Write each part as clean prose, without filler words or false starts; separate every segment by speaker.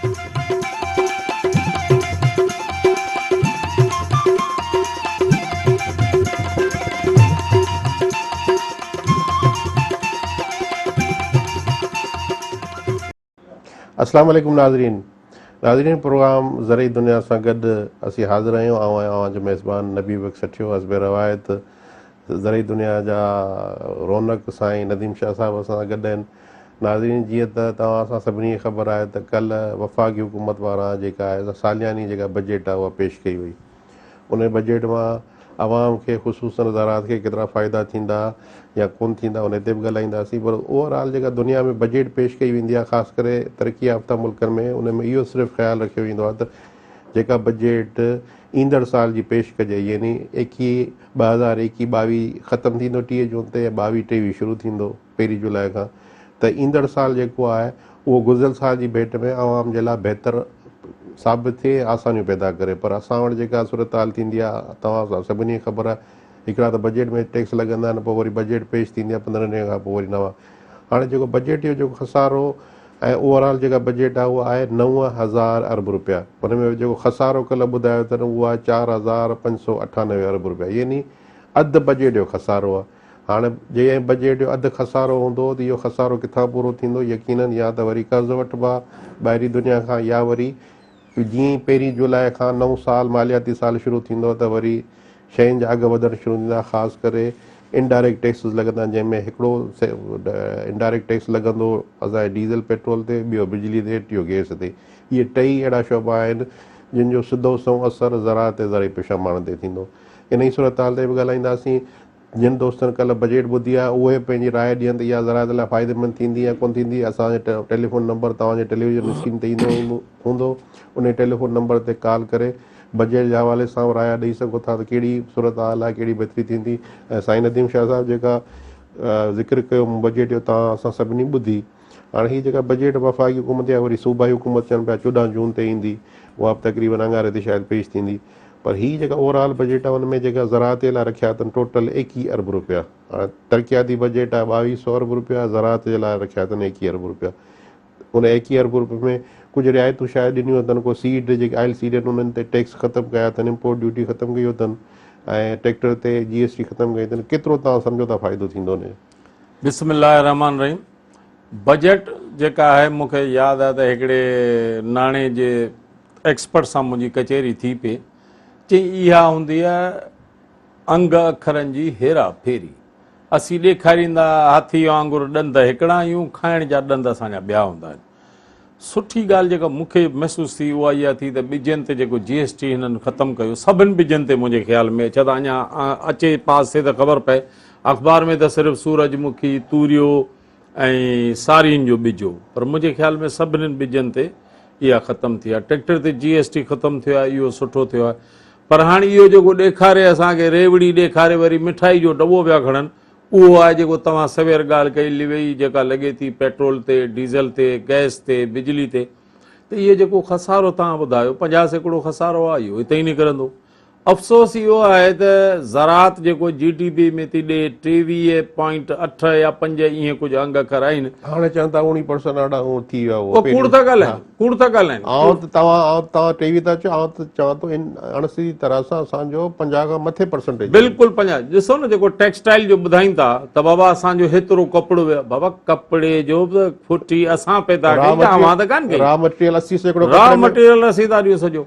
Speaker 1: اسلام عليڪم ناظرين ناظرين پروگرام زرعي دنيا سان گڏ اسين حاضر آهيون آئون آهيان اوهان جو ميزبان نبي بخش سٺيو حسب روايت زرعي دنيا جا رونق سائين نديم شاهه صاحب اسان سان گڏ آهن. ناظرين جيئن ته توهان اسان سڀني کي خبر آهي ته ڪلهه وفاقي حڪومت پاران جيڪا آهي سا سالياني جيڪا بجيٽ آهي اها پيش ڪئي وئي ان بجيٽ مان عوام کي خصوصن زراعت کي ڪيترا فائدا ٿيندا يا ڪون ٿيندا ان تي به ڳالهائينداسين پر اوور آل جيڪا دنيا ۾ بجيٽ پيش ڪئي ويندي آهي خاص ڪري ترقي يافته ملڪن ۾ ان ۾ اهو صرف خيال رکيو ويندو آهي ته جيڪا بجيٽ ايندڙ سال جي پيش ڪجي يعني ايڪيهه 2021 22 ختم ٿيندو 30 جون تي ۽ 22 23 شروع ٿيندو پهرين جولاء کان ته ايندڙ سال جيڪو آهي اهو گذريل سال جي ڀيٽ ۾ عوام جي لاء بهتر ثابت ٿئي ۽ آسانيون پيدا ڪري پر اسان وٽ جيڪا صورتحال ٿيندي آهي توهان سان سڀني کي خبر آهي هڪڙا ته بجيٽ ۾ ٽيڪس لڳندا آهن پوء وري بجيٽ پيش ٿيندي آهي 15 ڏينهن کان پوء وري نوان هاڻي جيڪو بجيٽ جو جيڪو خسارو ۽ اوور آل جيڪا بجيٽ آهي اها آهي 9000 ارب روپيا ان ۾ جيڪو خسارو ڪلهه ٻڌايو اٿن اهو آهي 4598 ارب روپيا يعني اڌ بجيٽ جو خسارو آهي هاڻي جي بجيٽ جو اڌ خسارو هوندو ته اهو خسارو ڪٿان پورو ٿيندو يقينن يا ته وري قرض وٺبا ٻاهرين دنيا کان يا وري جيئن ئي پهرين جولاء کان نئون سال مالياتي سال شروع ٿيندو ته وري شين جا اگهه وڌڻ شروع ٿيندا خاص ڪري انڊائريڪٽ ٽيڪسز لڳندا جنهن ۾ هڪڙو انڊائريڪٽ ٽيڪس لڳندو اسان جي ڊيزل پيٽرول تي ٻيو بجلي تي ٽيو گئس تي اهي ٽئي اهڙا شعبا آهن جن جو سڌو سنئون اثر زراعت ۽ زرعي پيشه ماڻهن تي ٿيندو انهي صورتحال تي به ڳالهائينداسين جن دوستن ڪلهه بجيٽ ٻڌي آهي اهي پنهنجي راء ڏين ته اها زراعت لاء فائديمند ٿيندي يا ڪونه ٿيندي. اسان جو ٽيليفون نمبر توهان جي ٽيليويزن اسڪرين تي ايندو هوندو انهي ٽيليفون نمبر تي ڪال ڪري بجيٽ جي حوالي سان به رايا ڏئي سگهو ٿا ته ڪهڙي صورتحال آهي ڪهڙي بهتري ٿيندي ۽ سائين نديم شاهه صاحب جيڪا ذڪر ڪيو بجيٽ جو توهان اسان سڀني ٻڌي هاڻي هي جيڪا بجيٽ وفاقي حڪومت يا وري صوبائي حڪومت چون پيا 14 جون تي ايندي اها به تقريبن اڱاري تي شايد پيش ٿيندي پر هي جيڪا اوور آل بجيٽ آهي ان ۾ جيڪا زراعت جي لاء رکيا اٿن ٽوٽل 21 ارب روپيا هاڻي ترقياتي بجيٽ آهي 2200 ارب روپيا زراعت جي لاء رکيا اٿن 21 ارب روپيا ان 21 ارب روپين ۾ ڪجهه رعايتون شايد ڏنيون اٿن ڪو سيڊ جيڪي آئل سيڊ آهن انهن تي ٽيڪس ختم ڪيا اٿن امپورٽ ڊيوٽي ختم ڪئي اٿن ۽ ٽريڪٽر تي جي ايس ٽي ختم ڪئي اٿن ڪيترو توهان سمجهو ٿا فائدو ٿيندو ان جو؟
Speaker 2: بسم الله الرحمٰن الرحيم بجيٽ جيڪا آهي مون کي ياد آهي ته هڪڙي ناڻي جي ايڪسپرٽ سان منهنجي ڪچهري ٿي پئي چي اها هوندي آهي انگ اکرن جي هيرا ڦيري اسين ڏيکاريندا هاٿي وانگر ڏند هڪڙا آهيون کائڻ جا ڏند اسان جا ٻيا هوندا آهن سٺي ڳالهه جيڪا مون کي محسوس ٿي اها اها ٿي ته ٻجن تي جيڪو جي ايس ٽي هنن ختم ڪيو سڀن ٻجن تي منهنجي خيال ۾ ڇا ته اڃا اچي پاس ٿئي ته خبر پئي اخبار ۾ ته صرف سورج مکي توريو ۽ سارين جو ٻج هو پر منهنجي خيال ۾ سڀنن ٻجن تي اها ختم ٿي آهي ٽريڪٽر تي جي ايس ٽي ختم ٿيو آهي اهو سٺو ٿيو آهي پر هاڻي اهو جيڪو ڏيکاري اسان کي ريوڙي ڏيکاري وري مٺائي جو ڊٻو پيا کڻن اهو آهي جيڪو توهان سوير ڳالهه ڪئي لويئي جيڪا لڳي ٿي پيٽرول تي، ڊيزل تي، گئس تي، بجلي تي ته اهو جيڪو خسارو توهان ٻڌايو 50% خسارو آهي اهو اتي ئي نڪرندو. افسوس اهو آهي ته زراعت جيڪو جي ڊي پي ۾ ٿي ڏي 23 پوائنٽ اٺ يا پنج ائين ڪجهه انگ اکر آهن.
Speaker 1: هاڻي چون ٿا اوڻيهه پرسنٽ اڙا ٿي ويو
Speaker 2: اهو ڪوڙ ٿا ڳالهائين ڪوڙ ٿا ڳالهائين.
Speaker 1: آئون ته توهان آئون توهان 23 ٿا چئو آئون ته چوان ٿو ان اڻ سڌي طرح سان اسان جو 50 کان مٿي پرسنٽيج آهي.
Speaker 2: بلڪل 50 ڏسو نه جيڪو ٽيڪسٽائل جو ٻڌائين ٿا ته بابا اسان جو هيترو ڪپڙو ويو بابا ڪپڙي جو به ڦٽي اسان پيدا ڪئي يا اوهان ته ڪانه ڪئي.
Speaker 1: را مٽيريل 80%
Speaker 2: را مٽيريل اسين ٿا ڏيون سڄو.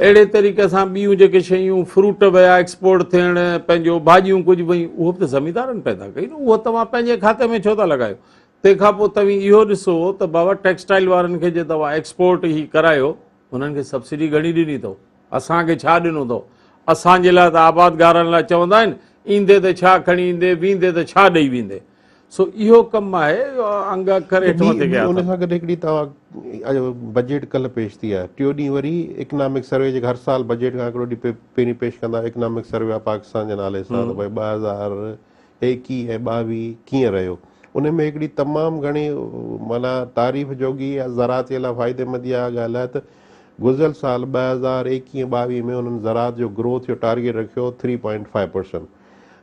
Speaker 2: اهڙي طريقي سان ٻيون جيڪي شيون فروٽ ويا ايڪسپورٽ ٿيڻ پنهنجو ڀاڄيون ڪجهه ويون اهو به ته زميندارن پيدا ڪئي نه اهو توهان پنهنجي کاتي ۾ ڇو ٿا لڳايو تنهن کان پوء توهين اهو ڏسو ته بابا ٽيڪسٽائل وارن کي جي توهان ايڪسپورٽ هي ڪرايو انهن کي سبسڊي گهڻي ڏني اٿو اسان کي ڇا ڏنو اٿو اسان جي لاء ته آبادگارن لاء چوندا آهن ايندي ته ڇا کڻي ايندي ويندي ته ڇا ڏئي ويندي سو اهو ڪم آهي انگ اکر هيٺ مٿي ڪيا
Speaker 1: ان سان گڏ هڪڙي توهان بجيٽ ڪلهه پيش ٿي آهي ٽيو ڏينهن وري اڪنامڪ سروي جيڪا هر سال بجيٽ کان هڪڙو ڏينهن پهرين پيش ڪندا اڪنامڪ سروي آف پاڪستان جي نالي سان ته ڀائي 2021 ۽ 22 ڪيئن رهيو ان ۾ هڪڙي تمام گهڻي معنيٰ تعريف جوڳي يا زراعت جي لاء فائديمند اها ڳالهه آهي ته گذريل سال 2021 22 ۾ انهن زراعت جو گروٿ جو ٽارگيٽ رکيو 3.5 پرسنٽ.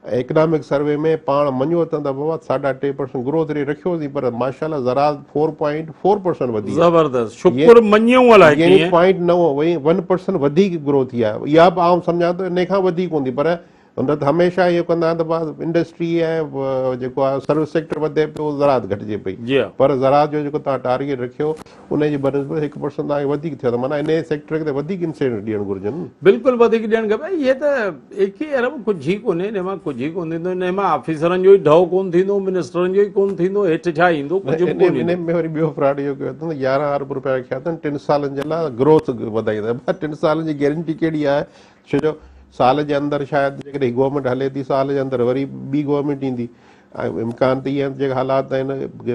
Speaker 1: اڪنامڪ سروي ۾ پاڻ مڃيو اٿن ته بابا ساڍا 3% گروٿ ريٽ رکيوسين پر ماشاء الله زراعت 4.4% وڌي آهي.
Speaker 2: زبردست شڪر مڃيون الائي
Speaker 1: يعني
Speaker 2: ڪيئن.
Speaker 1: پوائنٽ نو ون پرسنٽ وڌيڪ گروٿ ٿي آهي. اها به آئون سمجهان ٿو انهي کان وڌيڪ هوندي پر هن ته هميشه اهو ڪندا آهن ته بابا انڊسٽري ۽ جيڪو آهي سروس سيڪٽر وڌي پيو زراعت گهٽجي پئي پر زراعت جو جيڪو توهان ٽارگيٽ رکيو انهي جي بنسبت 1% توهان کي وڌيڪ ٿيو ته معنيٰ انهي سيڪٽر کي ته وڌيڪ انسينٽو ڏيڻ گهرجن.
Speaker 2: بلڪل وڌيڪ ڏيڻ کپي. اهي ته ايڪيهه ارب ڪجهه ئي ڪونهي، انهي مان ڪجهه ئي ڪونه ٿيندو، انهي مان آفيسرن جو ئي ڍؤ ڪونه ٿيندو، منسٽرن جو ئي ڪونه ٿيندو، هيٺ ڇا ايندو، ڪجهه به ڪونه ايندو.
Speaker 1: انهي ۾ وري ٻيو فراڊ اهو ڪيو اٿن ته 11 ارب روپيا رکيا اٿن ٽن سالن جي لاء گروٿ وڌائيندا. ڀاء ٽن سالن جي گيرنٽي ڪهڙي آهي؟ ڇو جو سال جي اندر شايد جيڪڏهن هي گورنمينٽ هلي ٿي سال جي اندر وري ٻي گورنمينٽ ايندي ۽ امڪان ته اهي آهن جيڪا حالات آهن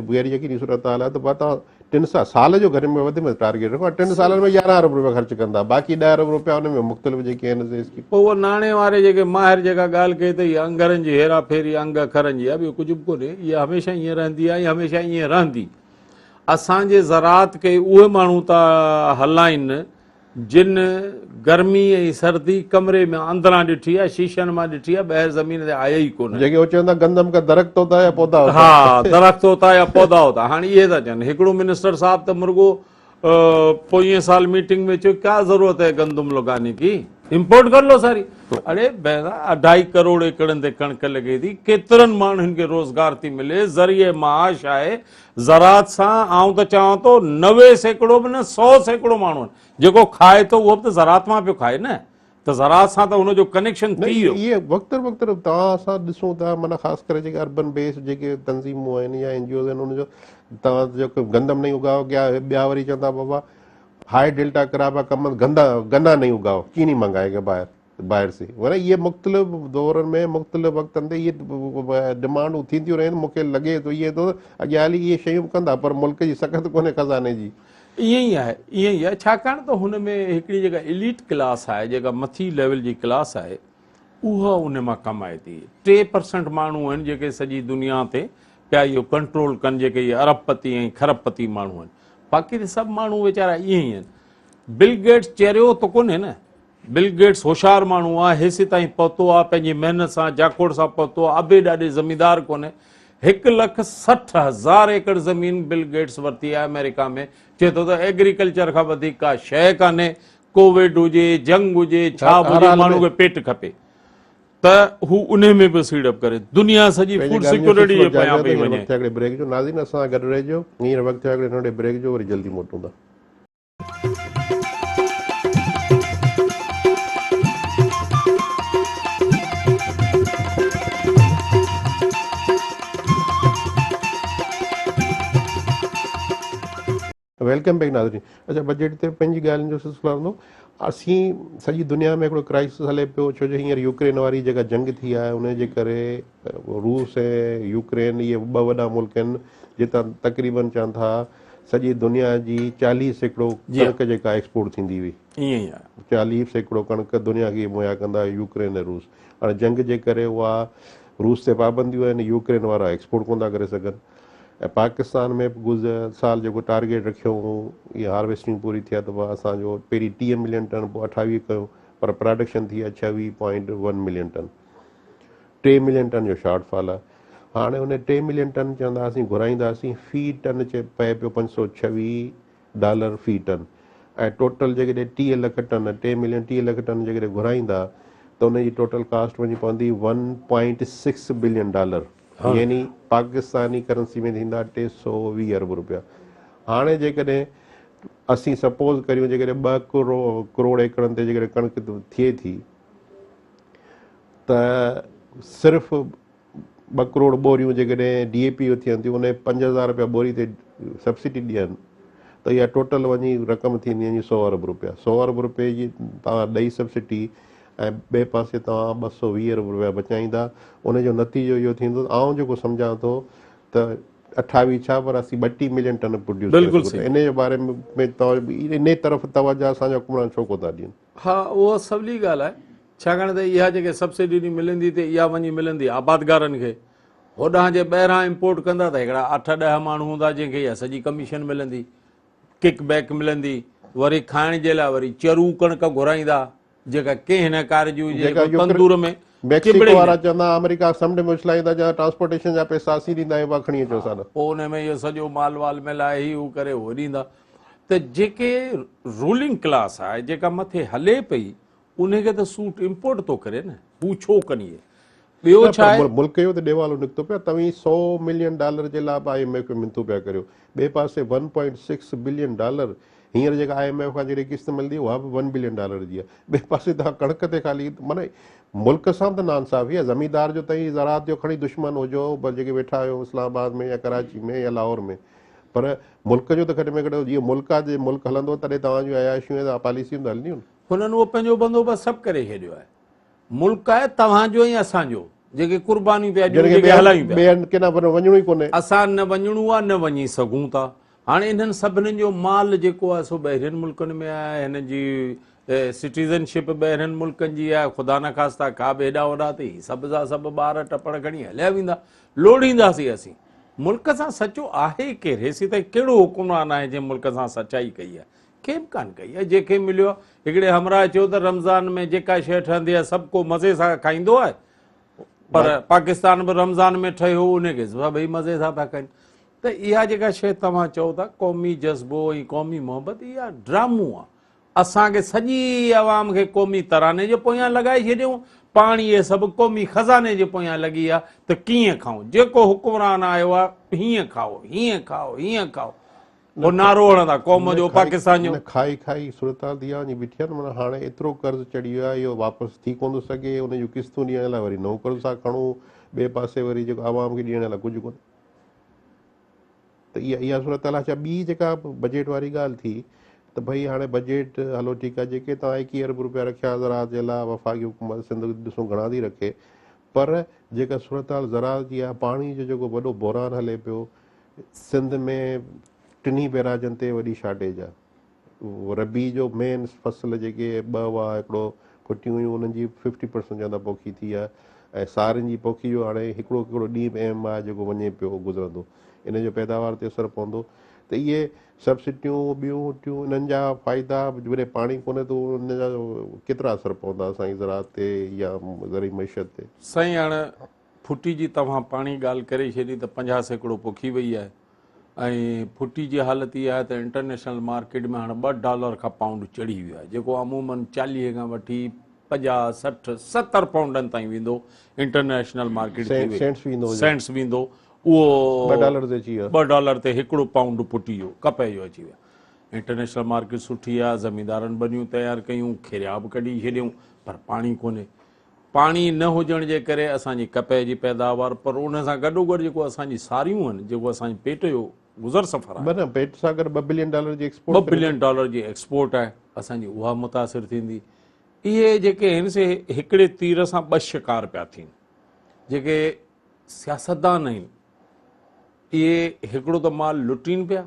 Speaker 1: غير يقيني صورتحال آهي ته ڀاء توهان ٽن سال سال جو گهٽ ۾ وڌ ۾ ٽارگيٽ رکو ٽن سالن ۾ 11 ارب روپيا خرچ ڪندا باقي 10 ارب روپيا ان ۾ مختلف جيڪي آهن سي اسڪيم.
Speaker 2: پوء اهو ناڻي واري جيڪي ماهر جيڪا ڳالهه ڪئي ته اها انگرن جي هيرا ڦيري انگ اکرن جي آهي ٻيو ڪجهه به ڪونهي اها هميشه ائين رهندي آهي ۽ هميشه ائين رهندي اسان جي زراعت کي اهي ماڻهو ٿا هلائين جن گرمي ۽ سردي ڪمري ۾ اندران ڏٺي آهي، شيشن مان ڏٺي آهي، ٻاهر زمين تي آيا ئي ڪونه.
Speaker 1: جيڪي هو چون ٿا گندم ڪا درخت هوتا هي يا پودا هوتا هي.
Speaker 2: ها درخت هوتا هي يا پودا هوتا هي. هاڻي اهي ٿا چون. هڪڙو منسٽر صاحب ته مرڳو پوئين سال ميٽنگ ۾ چيو ڪيا ضرورت هي گندم لگاني ڪي امپورٽ ڪر لو ساري. اڙي بهرا اڍائي ڪروڙ ايڪڙن تي ڪڻڪ لڳي ٿي، ڪيترن ماڻهن کي روزگار ٿي ملي، ذريعي معاش آهي، زراعت سان آئون ته چوان ٿو 90% به نه 100% ماڻهو آهن جيڪو کائي ٿو اهو به ته زراعت مان پيو کائي نه ته زراعت سان ته هن جو ڪنيڪشن ٿي ويو.
Speaker 1: اهي وقت وقت توهان اسان ڏسون ٿا معنيٰ خاص ڪري جيڪي اربن بيس جيڪي تنظيمون آهن يا اين جي اوز آهن ان جو توهان جيڪو گندم نئين اگاؤ ڪيا ٻيا وري چون ٿا بابا هاء ڊيلٽا ڪراپ آ ڪمند گندا گنا نئين اگاؤ چيني منگائي گا ٻاهر باهر سي وري اهي مختلف دورن ۾ مختلف وقتن تي اهي ڊمانڊون ٿينديون رهن مون کي لڳي ٿو اهي ٿو اڳيان هلي اهي شيون به ڪندا پر ملڪ جي سخت ڪونهي خزاني جي.
Speaker 2: ائين ئي آهي ائين ئي آهي ڇاڪاڻ ته هن ۾ هڪڙي جيڪا اليٽ ڪلاس آهي جيڪا مٿي ليول جي ڪلاس آهي اها ان مان ڪمائي ٿي 3% ماڻهو آهن جيڪي سڄي دنيا تي پيا اهو ڪنٽرول ڪن جيڪي اهي ارب پتي ۽ کرب پتي ماڻهو آهن باقي ته سڀ ماڻهو ويچارا ائين ئي آهن بل گيٽس چريو ته ڪونهي نه بل گيٽس هوشيار ماڻهو آ، هيسيتائين پهتو آ، پنهنجي محنت سان، جاکوڙ سان پهتو آ، ابي ڏاڏي زميندار ڪونهي. 1,60,000 ايڪڙ زمين بل گيٽس ورتي آ آمريڪا ۾، چئي ٿو ته ايگريڪلچر کان وڌيڪ ڪا شيء ڪانهي، ڪووڊ هجي، جنگ هجي، ڇا به هجي ماڻهو کي پيٽ کپي ته هو انهي ۾ به سيڙپ ڪري. دنيا سڄي فوڊ سيڪيورٽي جي پويان پئي وڃي.
Speaker 1: وقت ٿيو هڪڙي بريڪ جو، ناظرين اسان سان گڏ رهجو، هينئر وقت ٿيو هڪڙي ننڍڙي بريڪ جو، وري جلدي موٽون ٿا. Welcome back ناظرين اچا بجيٽ تي پنهنجي ڳالهين جو سلسلو هلندو اسين سڄي دنيا ۾ هڪڙو ڪرائسس هلي پيو ڇو جو هينئر يوڪرين واري جيڪا جنگ ٿي آهي ان جي ڪري روس ۽ يوڪرين اهي ٻه وڏا ملڪ آهن جتان تقريبن چون ٿا سڄي دنيا جي 40% ڪڻڪ جيڪا ايڪسپورٽ ٿيندي هئي.
Speaker 2: ائين ئي آهي.
Speaker 1: 40% ڪڻڪ دنيا کي مهيا ڪندا هئا يوڪرين ۽ روس. هاڻي جنگ جي ڪري اها روس تي پابنديون آهن يوڪرين وارا ايڪسپورٽ ڪونه ٿا ڪري سگهن ۽ پاڪستان ۾ به گذريل سال جيڪو ٽارگيٽ رکيو هو اها هارويسٽنگ پوري ٿي آهي ته اسان جو پهرين 30 ملين ٽن پوء 28 ڪيو پر پراڊڪشن ٿي آهي 26.1 ملين ٽن. 3 ملين ٽن جو شارٽ فال آهي. هاڻي ان 3 ملين ٽن چونداسين گهرائينداسين في ٽن چي پئي پيو 526 ڊالر في ٽن ۽ ٽوٽل جيڪڏهن 30 لک ٽن 3 ملين 30 لک ٽن جيڪڏهن گهرائيندا ته ان جي ٽوٽل ڪاسٽ وڃي پوندي 1.6 بلين ڊالر يعني پاڪستاني ڪرنسي ۾ ٿيندا 320 ارب روپيا. هاڻي جيڪڏهن اسين سپوز ڪريون جيڪڏهن 2 ڪروڙ ايڪڙن تي جيڪڏهن ڪڻڪ ٿئي ٿي ته صرف 2 ڪروڙ ٻوريون جيڪڏهن ڊي اي پي ٿين ٿيون ان 5000 روپيا ٻوري تي سبسڊي ڏين ته اها ٽوٽل وڃي رقم ٿيندي وڃي 100 ارب روپيا. 100 ارب روپئي جي توهان ڏئي سبسڊي ۽ ٻئي پاسي توهان 220 ارب روپيا بچائيندا ان جو نتيجو اهو ٿيندو ته آئون جيڪو سمجهان ٿو ته 28 ڇا پر اسين 32 ملين ٽن پروڊيوس ڪري سگهون ٿا. ان جي باري ۾ توهان انهي طرف توجه اسان جا حڪمران ڇو ڪونه ٿا ڏين؟
Speaker 2: ها اها سولي ڳالهه آهي ڇاڪاڻ ته اها جيڪي سبسڊي ملندي ته اها وڃي ملندي آبادگارن کي هوڏانهن جي ٻاهران امپورٽ ڪندا ته هڪڙا 8 10 ماڻهو هوندا جن کي اها سڄي ڪميشن ملندي ڪڪ بيڪ ملندي وري کائڻ جي لاء وري چرو ڪڻڪ گهرائيندا جيڪا ڪنهن نه ڪار جي هجي تندور ۾
Speaker 1: ميڪسيڪو وارا چوندا آمريڪا سمنڊ ۾ اڇلائيندا چوندا ٽرانسپورٽيشن جا پئسا اسين ڏيندا آهيون پاڻ کڻي اچو اسان ڏانهن.
Speaker 2: پوء ان ۾ اهو سڄو مال وال ملائي هي هو ڪري هو ڏيندا ته جيڪي رولنگ ڪلاس آهي جيڪا مٿي هلي پئي ان کي ته سوٽ امپورٽ ٿو ڪري نه هو ڇو ڪن اهي ٻيو
Speaker 1: نه
Speaker 2: ڇا
Speaker 1: پر
Speaker 2: آهي.
Speaker 1: ملڪ جو ته ڏيوالو نڪتو پيو آهي توهين سئو ملين ڊالر جي لاء به I M F کي منٿون پيا ڪريو ٻئي پاسي one point six billion dollar هينئر جيڪا I M F کان جيڪڏهن قسط ملندي اها به ون بلين ڊالر جي آهي ٻئي پاسي توهان ڪڻڪ تي خالي معنيٰ ملڪ سان به ته ناانصافي آهي زميندار جو توهين زراعت جو کڻي دشمن هجو پر جيڪي ويٺا آهيو اسلام آباد ۾ يا ڪراچي ۾ يا لاهور ۾ پر ملڪ جو ته گهٽ ۾ گهٽ جيئن ملڪ آهي جي ملڪ هلندو تڏهن توهان جون عياشيون ۽ پاليسيون ته هلنديون.
Speaker 2: هنن اهو پنهنجو بندوبست سڀ ڪري ڇڏيو آهي. ملڪ آهي توهان جو ۽ اسان جو، جيڪي قربانيون پيا ڏيون، جيڪي هلايون پيا.
Speaker 1: ٻئي هنڌ ڪيڏانهن وڃڻو ئي ڪونهي.
Speaker 2: اسان نه وڃڻو آهي نه وڃي سگهون ٿا. هاڻي انهن سڀني جو مال جيڪو آهي سو ٻاهرين ملڪن ۾ آهي، هنن جي سٽيزن شپ ٻاهرين ملڪن جي آهي، خدا نخواسته ڪا به هيڏانهن هوڏانهن ته هي سڀ جا سڀ ٻار ٽپڙ کڻي هليا ويندا، لوڙهينداسين اسين. ملڪ سان سچو آهي ڪير؟ هيسيتائين ڪهڙو حڪمران آهي جنهن ملڪ سان سچائي ڪئي آهي؟ ڪنهن به ڪانه ڪئي آهي، جنهن کي مليو آهي. هڪڙي همراهه چيو ته رمضان ۾ جيڪا شيء ٺهندي آهي سڀ ڪو مزي سان کائيندو آهي، پر پاڪستان به رمضان ۾ ٺهيو ان کي سڀئي مزي سان پيا کائين. ته اها جيڪا شيء توهان چئو ٿا قومي جذبو ۽ قومي محبت اها ڊرامو آهي. اسان کي سڄي عوام کي قومي تراني جي پويان لڳائي ڇڏيائون، پاڻ اهي سڀ قومي خزاني جي پويان لڳي ويا ته ڪيئن کائون، جيڪو حڪمران آيو آهي هيئن کائو، هيئن کائو، هيئن کائو، پوء نعرو هڻندا قوم جو پاڪستان جو.
Speaker 1: نه کائي کائي صورتحال ته اها وڃي بيٺي آهي نه معنيٰ هاڻي ايترو قرض چڙهي ويو آهي اهو واپس ٿي ڪونه ٿو سگهي ان جون قسطون ڏيڻ لاء وري نئون قرض ٿا کڻون ٻئي پاسي وري جيڪو عوام کي ڏيڻ لاء ڪجهه ڪونهي ته اها اها صورتحال آهي اڇا ٻي جيڪا بجيٽ واري ڳالهه ٿي ته ڀئي هاڻي بجيٽ هلو ٺيڪ آهي جيڪي توهان ايڪيهه ارب روپيا رکيا زراعت جي لاء وفاقي حڪومت سنڌ ڏسون گهڻا ٿي رکي پر جيڪا صورتحال زراعت جي آهي پاڻي جو جيڪو وڏو بحران هلي پيو سنڌ ۾ ٽنهي بئراجن تي وڏي شارٽيج آ. ربيع جو مين فصل جيڪي ٻه هئا هڪڙو ڦٽيون هيون انهن جي ففٽي پرسنٽ چون ٿا پوکي ٿي آ ۽ سارين جي پوکي جو هاڻي هڪڙو هڪڙو ڏينهن به اهم آ جيڪو وڃي پيو گذرندو ان جو پيداوار تي اثر پوندو ته اهي سبسڊيون ٻيون ٽيون انهن جا فائدا جڏهن پاڻي ڪونهي ته ان جا ڪيترا اثر پوندا اسان جي زراعت تي يا زرعي معيشت تي.
Speaker 2: سائين هاڻ ڦٽي جي توهان پاڻي ڳالهه ڪري ڇڏي ته 50% پوکي وئي آهي ۽ ڦٽي جي حالت اها آهي ته انٽرنيشنل مارڪيٽ ۾ هاڻ 2 ڊالر کان پائونڊ چڙهي ويو آهي جيڪو عمومن 40 کان وٺي 50 60 70 پائونڊن تائين ويندو انٽرنيشنل مارڪيٽ ٿي وئي
Speaker 1: سينٽس ويندو
Speaker 2: سينٽس ويندو اهو
Speaker 1: 2 ڊالر تي اچي ويو
Speaker 2: 2 ڊالر تي هڪڙو پائونڊ ڦٽي جو ڪپهه جو اچي ويو. انٽرنيشنل مارڪيٽ سٺي آهي زميندارن ٻنيون تيار ڪيون کيريا به ڪڍي ڇڏيون پر پاڻي ڪونهي. پاڻي نه هجڻ جي ڪري اسان جي ڪپهه جي پيداوار پر ان سان گڏوگڏ جيڪو اسان جي ساريون آهن جيڪو اسان جي پيٽ جو گذر سفر آهي.
Speaker 1: نه پيٽ سان گڏ 2 بلين ڊالر جي ايڪسپورٽ
Speaker 2: 2 بلين ڊالر جي ايڪسپورٽ آهي اسان جي اها متاثر ٿيندي. اهي جيڪي آهن سي هڪڙي تير سان ٻه شڪار پيا ٿين. جيڪي سياستدان آهن اهي هڪڙو ته مال لٽين پيا،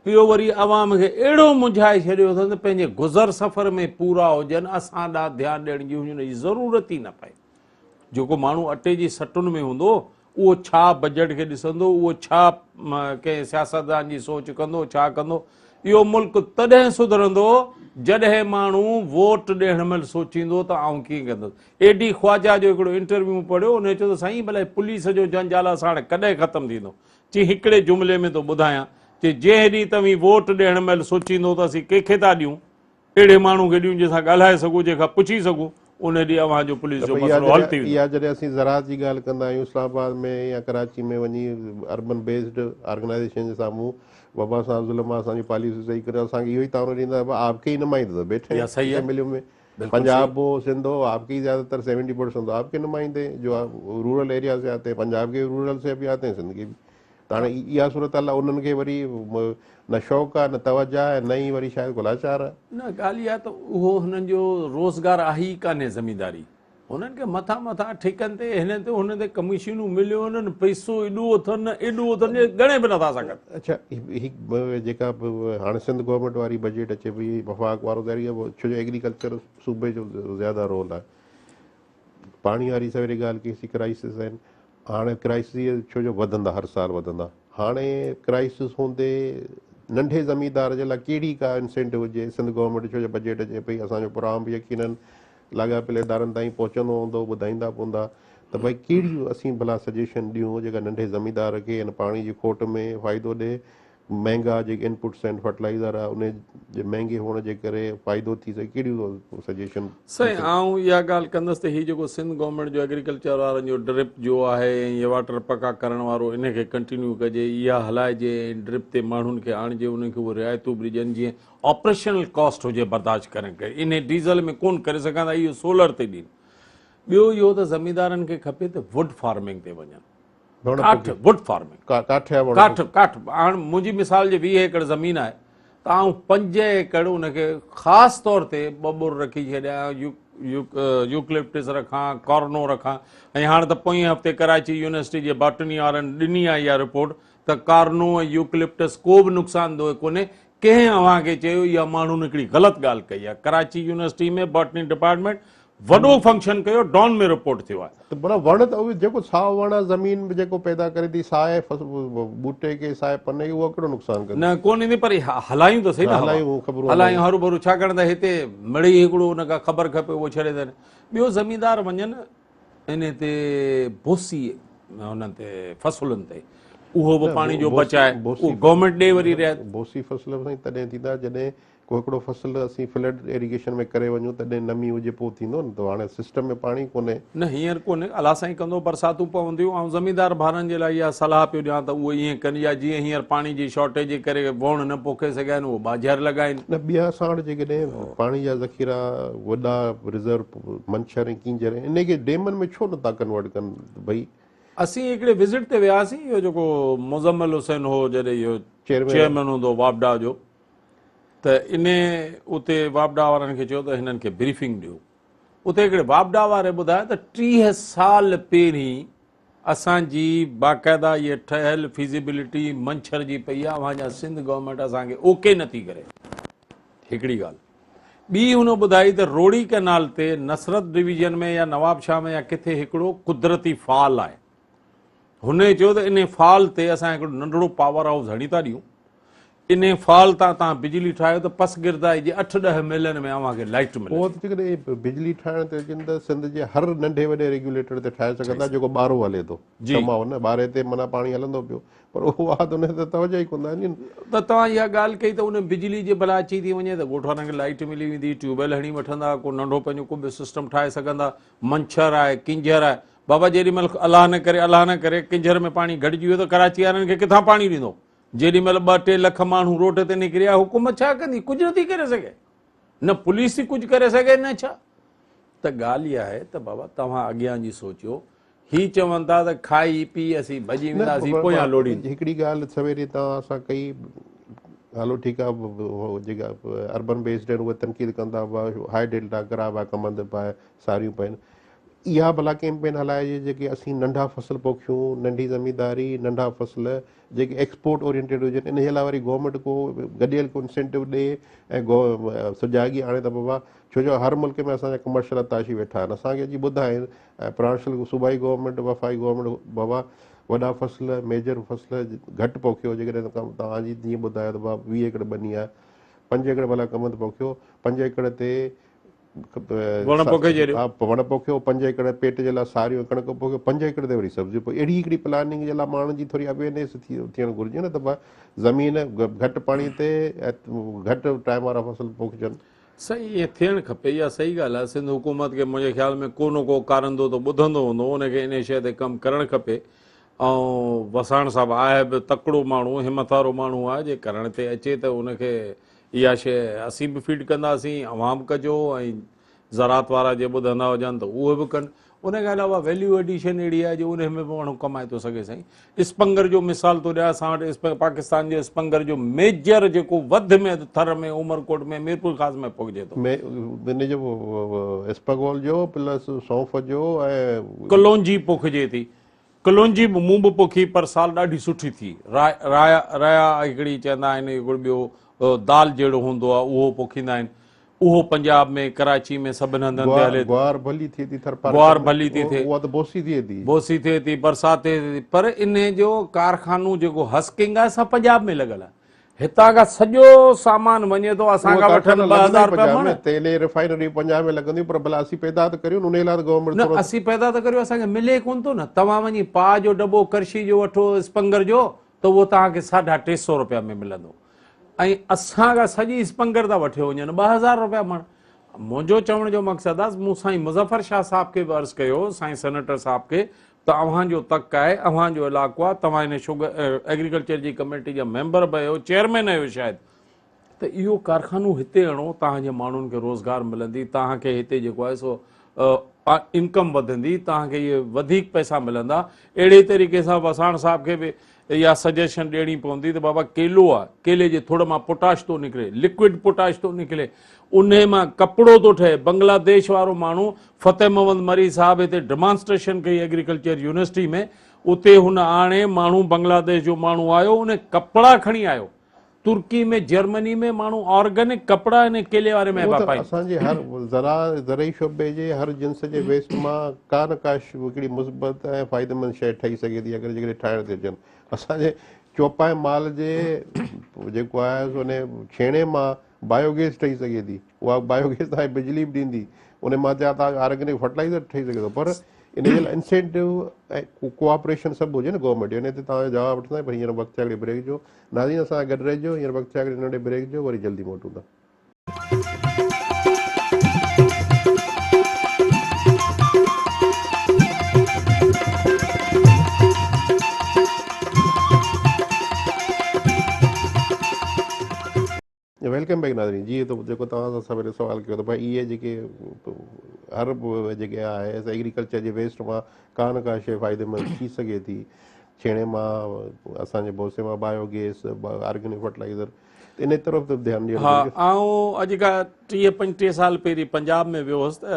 Speaker 2: ٻيو وري عوام کي اهڙو منجهائي ڇڏيو اٿن ته پنهنجي گذر سفر ۾ پورا هجن، اسان ڏانهن ڌيان ڏيڻ جي هن جي ضرورت ئي نه پئي. جيڪو ماڻهو اٽي جي سٽن ۾ هوندو اهو ڇا بجيٽ کي ڏسندو، اهو ڇا ڪنهن سياستدان جي سوچ ڪندو، ڇا ڪندو. اهو ملڪ تڏهن سڌرندو جڏهن ماڻهو ووٽ ڏيڻ مهل سوچيندو ته آئون ڪيئن ڪندس. اي ڊي خواجه جو هڪڙو انٽرويو مون پڙهيو، ان چيو ته سائين ڀلا هي پوليس جو جنجال اسان هاڻي ڪڏهن ختم ٿيندو؟ چي هڪڙي جملي ۾ ٿو ٻڌايان، چي جنهن ڏينهن توهين ووٽ ڏيڻ مهل سوچيندو ته اسين ڪنهن کي ٿا ڏيون، اهڙي ماڻهو کي ڏيون جنهن سان ڳالهائي سگهون، جنهن کان پڇي سگهون، ان ڏينهن اوهان جو پوليس جو مسئلو حل ٿي ويندو.
Speaker 1: اها جڏهن اسين زراعت جي ڳالهه ڪندا آهيون اسلام آباد ۾ يا ڪراچي ۾ وڃي اربن بيسڊ آرگنائيزيشن جي سامهون بابا اسان ظلم آهي اسان جون پاليسيون صحيح ڪريو اسان کي اهو ئي طعنو ڏيندا آهن آپ ڪي ئي نمائنده ته بيٺي
Speaker 2: اها صحيح آهي.
Speaker 1: اسيمبليون ۾
Speaker 2: بلڪل
Speaker 1: پنجاب هو سنڌ هو آپ ڪي ئي زياده تر 70% آپ ڪي نمائندي جو رورل ايريا سي آتي پنجاب ڪي رورل سي به آتي سنڌ ڪي به ته هاڻي اها صورتحال آهي انهن کي وري نه شوق آهي نه توجه آهي نه ئي وري شايد ڪو لاچار آهي.
Speaker 2: نه ڳالهه اها ته اهو هنن جو روزگار آهي ئي ڪانهي زمينداري هنن کي مٿان مٿان ٺيڪن تي هن تي هن تي ڪميشنون مليو وڃن پئسو ايڏو اٿن ايڏو اٿن جو ڳڻي به نٿا سگهن.
Speaker 1: اڇا هي جيڪا هاڻي سنڌ گورنمينٽ واري بجيٽ اچي پئي وفاق وارو ظاهري ڇو جو ايگريڪلچر صوبي جو زياده رول آهي پاڻي واري سويري ڳالهه ڪئي سي ڪرائسس آهن هاڻي ڪرائسس ڇو جو وڌندا هر سال وڌندا هاڻي ڪرائسس هوندي ننڍي زميندار جي لاء ڪهڙي ڪا انسينٽو هجي سنڌ گورنمينٽ ڇو جو بجيٽ اچي پئي اسان جو پروگرام به يقينن لاڳاپيل ادارن تائين پهچندو هوندو ٻڌائيندا به هوندا ته ڀائي ڪهڙي اسين ڀلا سجيشن ڏيون جيڪا ننڍي زميندار کي هن پاڻي جي کوٽ ۾ فائدو ڏي مهنگا جيڪي انپٽس آهن فرٽلائيزر آهي ان جي مهنگي هئڻ جي ڪري فائدو ٿي سگهي ڪهڙيون سجيشن
Speaker 2: سائين آئون اها ڳالهه ڪندس ته هي جيڪو سنڌ گورنمينٽ جو ايگريڪلچر وارن جو ڊرپ جو آهي ۽ هي واٽر پڪا ڪرڻ وارو ان کي ڪنٽينيو ڪجي اها هلائجي ۽ ڊرپ تي ماڻهن کي آڻجي انهن کي اهي رعايتون به ڏجن جيئن آپريشنل ڪاسٽ هجي برداشت ڪرڻ ڪري انهي ڊيزل ۾ ڪون ڪري سگهن ٿا اهو سولر تي ڏين ٻيو اهو ته زميندارن کي کپي ته ووڊ فارمنگ تي وڃن ڪاٺ ووڊ فارمنگ
Speaker 1: ڪاٺ جا وڻ
Speaker 2: ڪاٺ ڪاٺ هاڻ منهنجي مثال جي 20 ايڪڙ زمين آهي ته آئون 5 ايڪڙ ان کي خاص طور تي ٻٻر رکي ڇڏيان يوڪلپٽس رکان ڪارنو رکان ۽ هاڻ ته پوئين هفتي ڪراچي يونيورسٽي جي باٽني وارن ڏني آهي اها رپورٽ ته ڪارنو ۽ يوڪلپٽس ڪو به نقصان ده ڪونهي ڪنهن اوهان کي چيو اها ماڻهن هڪڙي غلط ڳالهه ڪئي آهي ڪراچي يونيورسٽي ۾ باٽني ڊپارٽمينٽ وڏو فنڪشن ڪيو ڊان ۾ رپورٽ ٿيو آهي.
Speaker 1: ته ڀلا وڻ ته اهي جيڪو سائو وڻ آهي زمين به جيڪو پيدا ڪري ٿي سائي ٻوٽي کي سائي پني کي اهو ڪهڙو نقصان ڪندي.
Speaker 2: نه ڪونه ايندي پر هلايون ته سهي نه
Speaker 1: هلايون خبرون
Speaker 2: هلايون هروڀرو ڇاڪاڻ ته هتي مڙئي هڪڙو ان کان خبر کپي اهو ڇڏي ٿا ٻيو زميندار وڃن ان تي بوسي انهن تي فصلن تي اهو به پاڻي جو بچائي اهو گورنمينٽ ڏي وري رعايت.
Speaker 1: بوسي فصل به سائين تڏهن ٿيندا جڏهن ڪو هڪڙو فصل اسين فلڊ ايريگيشن ۾ ڪري وڃون تڏهن نمي هجي پوء ٿيندو نه ته هاڻي سسٽم ۾ پاڻي ڪونهي.
Speaker 2: نه هينئر ڪونهي الله سائين ڪندو برساتون پونديون آئون زميندار ڀائرن جي لاء اها صلاح پيو ڏيان ته اهي ائين ڪن يا جيئن هينئر پاڻي جي شارٽيج جي ڪري ووڻ نه پوکي سگهيا آهن اهو ٻاجهر لڳائين.
Speaker 1: نه ٻيا اسان وٽ جيڪڏهن پاڻي جا ذخيرا وڏا رزرو منڇر ۽ ڪينجهر انهي کي ڊيمن ۾ ڇو نٿا ڪنورٽ ڪن ڀئي.
Speaker 2: اسين هڪڙي وزٽ تي وياسين اهو جيڪو مزمل حسين هو جڏهن اهو چيئرمين هوندو هو واپڊا جو ته انهي اتي واپڊا وارن کي چيو ته هنن کي بريفنگ ڏيو. اتي هڪڙي واپڊا واري ٻڌايو ته 30 سال پهرين اسان جي باقاعده اهي ٺهيل فيزيبلٽي منڇر جي پئي آهي، اوهان جا سنڌ گورنمينٽ اسان کي اوڪي نٿي ڪري. هڪڙي ڳالهه. ٻي هن ٻڌائي ته روهڙي ڪئنال تي نصرت ڊويزن ۾ يا نوابشاهه ۾ يا ڪٿي هڪڙو قدرتي فال آهي. هن چيو ته انهي فال تي اسان هڪڙو ننڍڙو پاور هائوس هڻي ٿا ڏيون، انهي فال تان توهان بجلي ٺاهيو ته پسگردائي جي اٺ ڏهه ميلن ۾ اوهان کي لائٽ ملندي.
Speaker 1: پوء ته جيڪڏهن بجلي ٺاهڻ تي اچن ته سنڌ جي هر ننڍي وڏي ريگيوليٽر تي ٺاهي سگهن ٿا جيڪو ٻارو هلي ٿو. سماء نه ٻاري تي معنيٰ پاڻي هلندو پيو پر اها ته ان تي توجه ئي ڪونه ٿا ڏين.
Speaker 2: ته توهان اها ڳالهه ڪئي ته ان بجلي جي ڀلا اچي ٿي وڃي ته ڳوٺ وارن کي لائٽ ملي ويندي، ٽيوب ويل هڻي وٺندا، ڪو ننڍو پنهنجو ڪو ٻيو سسٽم ٺاهي سگهندا، منڇر آهي، ڪينجهر آهي، بابا جيڏي مهل الله نه ڪري الله نه ڪري ڪينجهر ۾ پاڻي گهٽجي ويو ته ڪراچي وارن کي ڪٿان پاڻي ڏيندو؟ جيڏي مهل ٻه ٽي لک ماڻهو روڊ تي نڪري آيا حڪومت ڇا ڪندي؟ ڪجهه نٿي ڪري سگهي، نه پوليس ٿي ڪجهه ڪري سگهي نه ڇا. ته ڳالهه اها آهي ته بابا توهان اڳيان جي سوچيو، هي چون ٿا ته کائي پي اسين ڀڄي وينداسين پويان لوڙين.
Speaker 1: هڪڙي ڳالهه سويري توهان سان ڪئي هلو ٺيڪ آهي جيڪا اربن بيسڊ آهن اهي تنقيد ڪندا هئا هاء ڊيلٽا ڪرا هئا ڪمند پائي ساريون پائن اها ڀلا ڪيمپين هلائجي جيڪي اسين ننڍا فصل پوکيون ننڍي زمينداري ننڍا فصل جيڪي ايڪسپورٽ اورينٽيڊ هجن انهي لاء وري گورنمينٽ ڪو گڏيل ڪو انسينٽو ڏي ۽ سجاڳي آڻي ته بابا ڇو جو هر ملڪ ۾ اسان جا ڪمرشل اتاشي ويٺا آهن اسان کي اچي ٻڌائين ۽ پرانشل صوبائي گورنمينٽ وفاقي گورنمينٽ بابا وڏا فصل ميجر فصل گهٽ پوکيو جيڪڏهن توهان جي جيئن ٻڌايو ته بابا 20 ايڪڙ ٻني آهي 5 ايڪڙ ڀلا ڪمند پوکيو 5 ايڪڙ تي
Speaker 2: وڻ پوکي ڇڏيو.
Speaker 1: ها وڻ پوکيو 5 ايڪڙ پيٽ جي لاء ساريون ڪڻڪ پوکيو 5 ايڪڙ تي وري سبزيون پوکيو اهڙي هڪڙي پلاننگ جي لاء ماڻهن جي ٿوري اويئرنيس ٿيڻ گهرجي نه ته زمين گهٽ پاڻي تي گهٽ ٽائيم وارا فصل پوکجن.
Speaker 2: سائين ائين ٿيڻ کپي اها صحيح ڳالهه آهي سنڌ حڪومت کي منهنجي خيال ۾ ڪو نه ڪو ڪارندو ته ٻڌندو هوندو ان کي انهي شيء تي ڪم ڪرڻ کپي ۽ وساڻ صاحب آهي به تڪڙو ماڻهو همٿ وارو ماڻهو آهي جي ڪرڻ تي اچي ته ان کي اها شيء اسين به فيڊ ڪنداسين، اوهان به ڪجو ۽ زراعت وارا جي ٻڌندا هجن ته اهي به ڪن. ان کان علاوه ويليو ايڊيشن اهڙي آهي جو انهي ۾ به ماڻهو ڪمائي ٿو سگهي سائين. اسپنگر جو مثال ٿو ڏيان اسان وٽ پاڪستان جو اسپنگر جو ميجر جيڪو وڌ ۾ وڌ ٿر ۾ عمرڪوٽ ۾ ميرپورخاص ۾ پوکجي ٿو.
Speaker 1: ۾ ان جو اسپغول جو پلس سونف جو ۽.
Speaker 2: ڪلونجي پوکجي ٿي. ڪلونجي به مون به پوکي پر سال ڏاڍي سٺي ٿي. رايا رايا هڪڙي چوندا آهن هڪڙو ٻيو دال جهڙو هوندو آهي اهو پوکيندا آهن اهو پنجاب ۾ ڪراچي ۾ سڀن هنڌن تي هلي ٿو.
Speaker 1: گوار ڀلي ٿئي ٿي ٿرپارڪر
Speaker 2: گوار ڀلي ٿي ٿئي.
Speaker 1: اها ته بوسي ٿئي ٿي.
Speaker 2: بوسي ٿئي ٿي برسات ٿئي ٿي پر انهي جو ڪارخانو جيڪو هسڪنگ آهي سا پنجاب ۾ لڳل آهي. هتان کان سڄو سامان وڃي ٿو اسان کان وٺن 2000 رپيا مڻ.
Speaker 1: تيل جي ريفائنري پنجاب ۾ لڳنديون پر ڀلا اسين پيدا ته ڪريون انهي لاء ته گورنمينٽ
Speaker 2: نه اسين پيدا ته ڪريون اسان کي ملي ڪونه ٿو نه توهان وڃي پاء جو ڊٻو ڪرشي جو وٺو اسپنگر جو ته اهو توهان کي ساڍا 350 رپيا ۾ ملندو ۽ اسان کان سڄي اسپنگر ٿا وٺيو وڃن 2000 رپيا مڻ. منهنجو چوڻ جو مقصد آهي مون سائين مظفر شاهه صاحب کي به عرض ڪيو سائين سينيٽر صاحب کي ته اوهان جو تڪ آهي، اوهان جو علائقو آهي، توهان هن شوگر ايگريڪلچر جي ڪميٽي جا ميمبر به آهيو، چيئرمين آهيو شايد، ته اهو ڪارخانو هتي اڻو، توهان جي ماڻهن کي روزگار ملندي، توهان کي هتي جيڪو آهي سو انڪم وڌندي، توهان کي اهي وڌيڪ پئسا ملندا. اهڙي طريقي سان وساڻ صاحب کي به اها سجيشن ڏيڻي پوندي ته بابا ڪيلو آهي، ڪيلي جي ٿڙ مان پوٽاش ٿو نڪري، لڪوئڊ پوٽاش ٿو نڪري، انهي مان ڪپڙو ٿو ٺهي، بنگلاديش وارو ماڻهو فتح محمد مري صاحب هتي ڊمانسٽريشن ڪئي ايگريڪلچر يونيورسٽي ۾، اتي هن آڻي ماڻهو بنگلاديش جو ماڻهو آيو انهي ڪپڙا کڻي آيو، ترڪي ۾ جرمني ۾ ماڻهو آرگنڪ ڪپڙا انهي ڪيلي واري ۾
Speaker 1: اهو
Speaker 2: پيا
Speaker 1: ته
Speaker 2: پائين.
Speaker 1: اسان جي هر زرعي شعبي جي هر جنس جي ويسٽ مان ڪا نه ڪا هڪڙي مثبت ۽ فائديمند شيء ٺهي سگهي ٿي اگر جيڪڏهن ٺاهڻ تي اچن. اسان جي چوپائي مال جي جيڪو آهي سو انهي ڇيڻي مان بايو گيس ٺهي سگهي ٿي اها بايو گيس توهان کي بجلي به ڏيندي ان مان چاهي توهان جو آرگينڪ فرٽيلائزر ٺهي سگهي ٿو پر ان جي لاء انسينٽو ۽ ڪوآپريشن سڀ هجي نه گورنمينٽ ان تي توهان جو جواب وٺندا پر هينئر وقت ٿيو آهي هڪڙي بريڪ جو ناظرين اسان سان گڏ رهجو هينئر وقت ٿيو آهي هڪڙي ننڍي بريڪ جو وري جلدي موٽون ٿا. Welcome back ناظرين جي ته جيڪو توهان سان سويري سوال ڪيو ته ڀائي اهي جيڪي هر جيڪي آهي ايگريڪلچر جي ويسٽ مان ڪا نه ڪا شيء فائديمند ٿي سگهي ٿي ڇيڻي مان اسان جي بوسي مان بايو گيس آرگينڪ فرٽيلائزر ان طرف ته ڌيان ڏيڻ
Speaker 2: ها آئون اڄ کان 30 35 سال پهرين پنجاب ۾ ويو هوس ته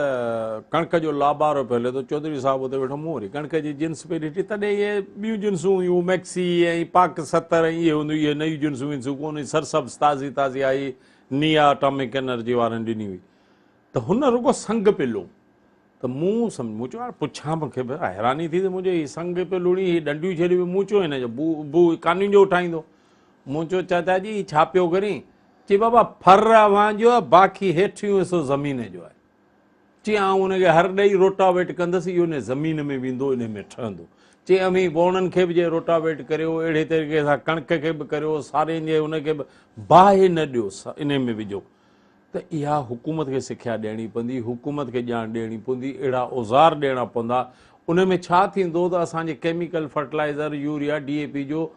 Speaker 2: ڪڻڪ جو لابارو پيو هلي ته چوڌري صاحب اتي ويٺو مون وري ڪڻڪ جي جنس پئي ڏٺي تڏهن اهي ٻيون جنسون هيون ميڪسي ۽ پاڪ 70 ۽ اهي هونديون اهي نيون جنسون ونسون ڪونه هيون سرسبز تازي تازي آئي نيا اٽامڪ انرجي وارن ڏني هئي ته هن رڳو سنگ پئي لو ته مون سمجھ مون چيو يار پڇان مون کي به حيراني ٿي ته مون چيو هي سنگ پيو لوڻي هي ڏنڊيون ڇڏي پيو مون چيو هن جو بو بو ڪانين جو اٺائيندو مون چيو چاچا جي هي ڇا پيو ڪرين چي بابا ڦر اوهان جو آهي باقي هيٺيون حصو زمين جو آهي چي آئون ان کي هر ڏئي روٽاويٽ ڪندس اهو ان زمين ۾ ويندو ان ۾ ٺهندو چي اوهين ووڻن کي به جي روٽاويٽ ڪريو اهڙي طريقي سان ڪڻڪ کي به ڪريو سارين جي ان کي به باهه نه ڏيو ان ۾ وجهو ته اها حڪومت کي سکيا ڏيڻي پوندي، حڪومت کي ڄاڻ ڏيڻي پوندي، اهڙا اوزار ڏيڻا پوندا، ان ۾ ڇا ٿيندو ته اسان جي chemical fertilizer, urea, D A P جو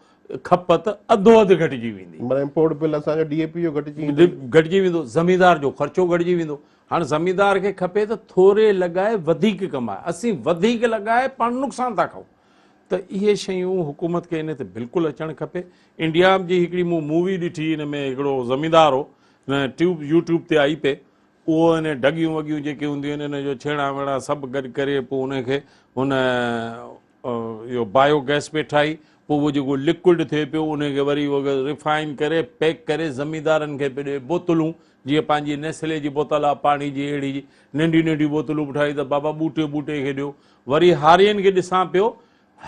Speaker 2: کپت اڌو اڌ گهٽجي ويندي.
Speaker 1: معنيٰ امپورٽ بل اسان جو ڊي اي پي جو گهٽجي ويندو.
Speaker 2: گهٽجي ويندو، زميندار جو خرچو گهٽجي ويندو. هاڻ زميندار کي کپي ته ٿوري لڳائي وڌيڪ ڪمائي، اسين وڌيڪ لڳائي پاڻ نقصان ٿا کائون. ته اهي شيون حڪومت کي ان تي بلڪل اچڻ کپي. انڊيا جي هڪڙي مون مووي ڏٺي ان ۾ هڪڙو زميندار هو ٽيوب يوٽيوب تي آئي پئي اهو ان ڍڳيون وڳيون جيڪي هونديون آهن ان جو ڇيڻا ويڻا سڀ گڏ ڪري پوء ان کي هن اهو بايو گئس پئي ٺاهي پوء اهو جيڪو لڪوئڊ ٿئي پيو ان کي وري اهو ريفائن ڪري پيڪ ڪري زميندارن کي پئي ڏي بوتلون جيئن پنهنجي نيسلي جي بوتل آهي پاڻي جي اهڙي ننڍيون ننڍيون بوتلون به ٺاهي ته بابا ٻوٽي ٻوٽي کي ڏيو وري هارين کي ڏسان پيو